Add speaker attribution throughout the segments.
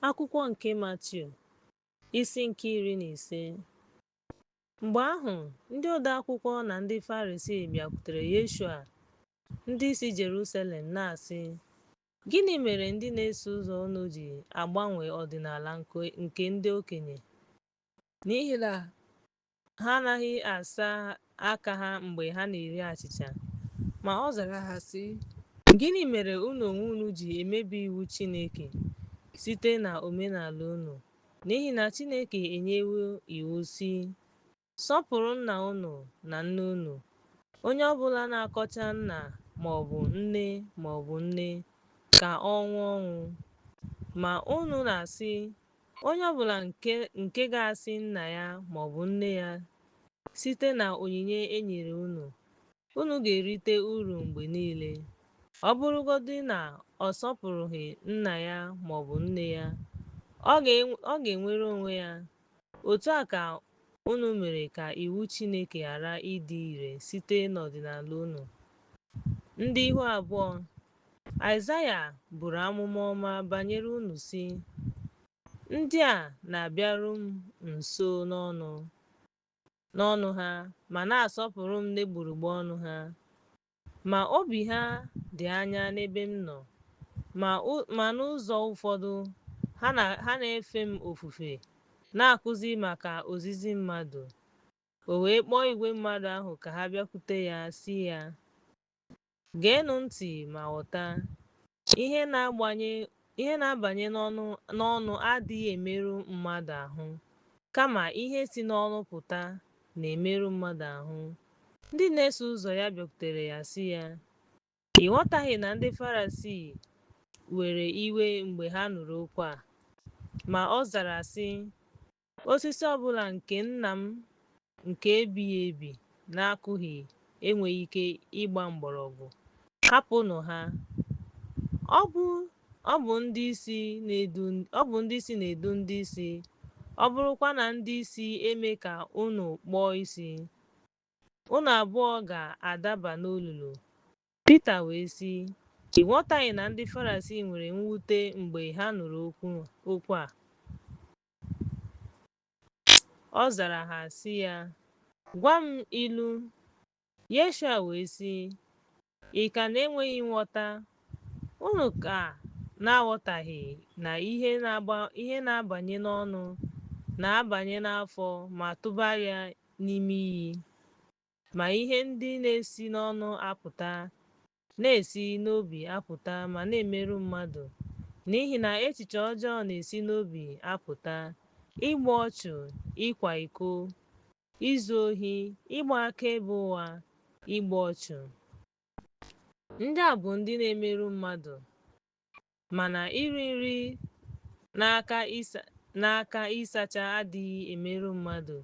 Speaker 1: Akwụkwọ nke Matiu, isi nke 15. Mgbe ahụ, ndị ode akwụkwọ na ndị Farisii bịakwutere Yeshua ndị si Jerusalem na-asị, Gịnị mere ndị na-eso ụzọ unu ji agbanwe ọdịnala nke ndị okenye? N'ihi na ha anaghị asa aka ha mgbe ha na-eri achịcha. Ma ọ zara ha sị, Gịnị mere unu onwe unu ji emebi iwu Chineke site na omenala unu? N'ihi na Chineke enyewo iwu sị, Sọpụrụ nna unu na nne unu. Onye ọbụla na-akọcha nna maọbụ nne maọbụ nne, ka ọ nwụọ ọnwụ. Ma unu na-asị, Onye ọbụla nke ga-asị nna ya maọbụ nne ya site na onyinye e nyere unu, unu ga-erite uru mgbe niile. Ọ bụrụgodị na ọ sọpụrụghị nna ya maọbụ nne ya, ọ ga-enwere onwe ya. Otu a ka unu mere ka iwu Chineke ghara ịdị ire site n'ọdịnala unu. Ndị ihu abụọ, Aịzaya buru amụma ọma banyere unu sị, Ndị a na-abịaru m nso n'ọnụ ha ma na-asọpụrụ m n'egbugbere ọnụ ha, ma obi ha dị anya n'ebe m nọ. Ma n'ụzọ ụfọdụ, ha na-efe m ofufe, na-akụzi maka ozizi mmadụ. O wee kpọọ igwe mmadụ ahụ ka ha bịakwute ya, sị ya, Geenụ ntị ma ghọta, ihe na-abanye n'ọnụ adịghị emerụ mmadụ ahụ, kama ihe si n'ọnụ pụta na-emerụ mmadụ ahụ. Ndị na-eso ụzọ ya bịakwutere ya sị ya, Ị ghọtaghị na ndị Farisii were iwe mgbe ha nụrụ okwu a? Ma ọ zara sị, Osisi ọbụla nke Nna m nke ebighị ebi na-akụghị enweghị ike ịgba mgbọrọgwụ. Hapụnụ ha. Ọ bụ ndị isi na-edu ndị isi, ọ bụrụkwa na ndị isi eme ka unu kpọọ isi, unu abụọ ga-adaba n'olulu. Pita wee sị, Ị ghọtaghị na ndị Farisii nwere mwute mgbe ha nụrụ okwu a? Ọ zara ha sị ya, Gwa m ilu. Yeshua wee sị, Ị ka na-enweghị nghọta? Unu ka na-aghọtaghị na ihe na-abanye n'ọnụ na-abanye n'afọ ma tụba ya n'ime iyi? Ma ihe ndị na-esi n'ọnụ apụta na-esi n'obi apụta ma na-emerụ mmadụ. N'ihi na echiche ọjọọ na-esi n'obi apụta, igbu ọchụ, ịkwa iko, izu ohi, ịgba akaebe ụgha, igbu ọchụ. Ndị a bụ ndị na-emerụ mmadụ, mana iri nri n'aka ịsacha adịghị emerụ mmadụ.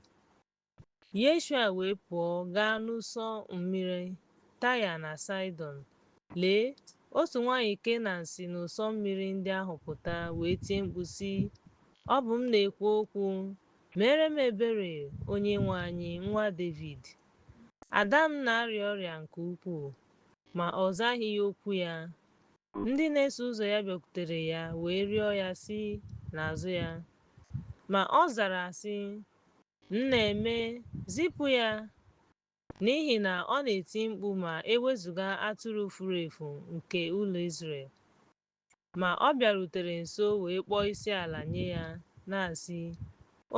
Speaker 1: Yeshua wee pụọ gaa n'ụsọ mmiri Taya na Saịdọn. Lee, otu nwaanyị Kenan si n'ụsọ mmiri ndị ahụ pụta wee tie mkpu sị, Ọ bụ m na-ekwu okwu, meere m ebere, Onyenwe anyị, nwa Devid. Ada m na-arịa ọrịa nke ukwuu. Ma ọ zaghị okwu ya. Ndị na-eso ụzọ ya bịakwutere ya wee rịọ ya sị n'azụ ya. Ma ọ zara sị, M na-eme, zipụ ya, n'ihi na ọ na-eti mkpu ma e wezụga atụrụ furu efu nke ụlọ Izrel. Ma ọ bịarutere nso wee kpọọ isiala nye ya, na-asị,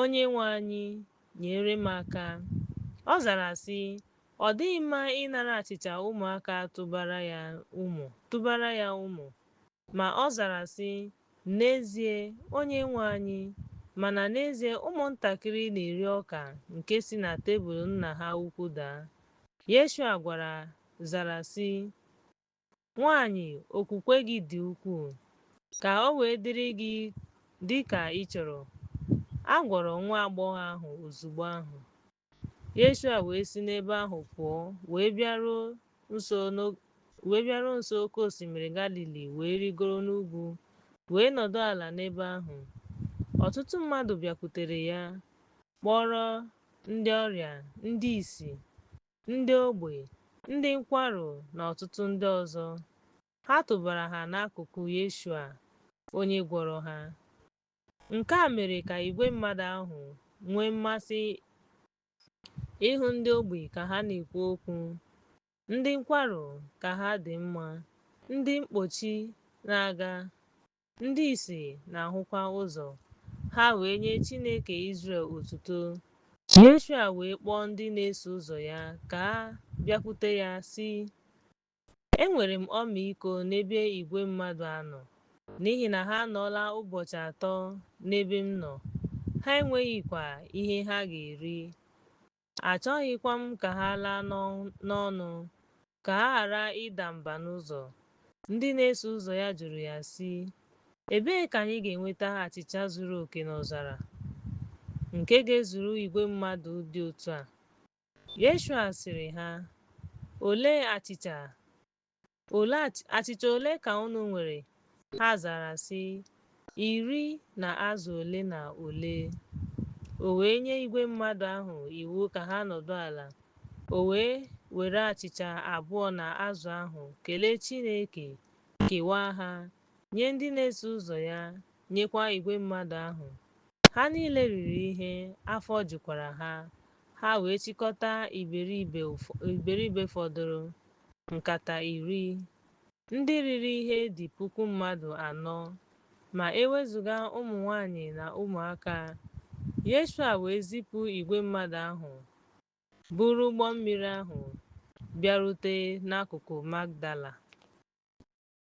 Speaker 1: Onyenwe anyị, nyere m aka. Ọ zara sị, Ọ dịghị mma ịnara achịcha ụmụaka tụbara ya ụmụ. Ma ọ zara sị, N'ezie, Onyenwe anyị, mana n'ezie ụmụntakịrị na-eri ọka nke si na tebụl nna ha ukwu daa. Yeshua zara sị, Nwaanyị, okwukwe gị dị ukwuu. Ka o wee dịrị gị dị ka ị chọrọ. A gwọrọ nwa agbọghọ ahụ ozugbo ahụ. Yeshua wee si n'ebe ahụ pụọ wee bịaruo nso oke osimiri Galili wee rịgoro n'ugwu wee nọdụ ala n'ebe ahụ. Ọtụtụ mmadụ bịakwutere ya, kpọrọ ndị ọrịa, ndị ìsì, ndị ogbi, ndị nkwarụ na ọtụtụ ndị ọzọ. Ha tụbara ha n'akụkụ Yeshua, onye gwọrọ ha. Nke a mere ka igwe mmadụ ahụ nwee mmasị ịhụ ndị ogbi ka ha na-ekwu okwu, ndị nkwarụ ka ha dị mma, ndị mkpọchi na-aga, ndị ìsì na-ahụkwa ụzọ. Ha wee nye Chineke Izrel otuto. Yeshua wee kpọọ ndị na-eso ụzọ ya ka ha bịakwute ya, sị, Enwere m ọmịiko n'ebe igwe mmadụ a nọ, n'ihi na ha anọọla ụbọchị atọ n'ebe m nọ, ha enweghịkwa ihe ha ga-eri. Achọghịkwa m ka ha laa n'ọnụ, ka ha ghara ịda mba n'ụzọ. Ndị na-eso ụzọ ya jụrụ ya sị, Ebee ka anyị ga-enweta achịcha zuru oke n'ọzara, nke ga-ezuru igwe mmadụ dị otu a? Yeshua sịrị ha, Olee achịcha achịcha ole ka unu nwere? Ha zara sị, 10 na azụ ole na ole. O wee nye igwe mmadụ ahụ iwu ka ha nọdụ ala. O wee were achịcha abụọ na azụ ahụ, kelee Chineke, kewaa ha, nye ndị na-eso ụzọ ya, nyekwa igwe mmadụ ahụ. Ha niile riri ihe, afọ jukwara ha. Ha wee chịkọta iberibe fọdụrụ, nkata 10. Ndị riri ihe dị puku mmadụ anọ, ma e wezụga ụmụ nwanyị na ụmụaka. Yeshua wee zipụ igwe mmadụ ahụ, buru ụgbọ mmiri ahụ, bịarute n'akụkụ Magdala.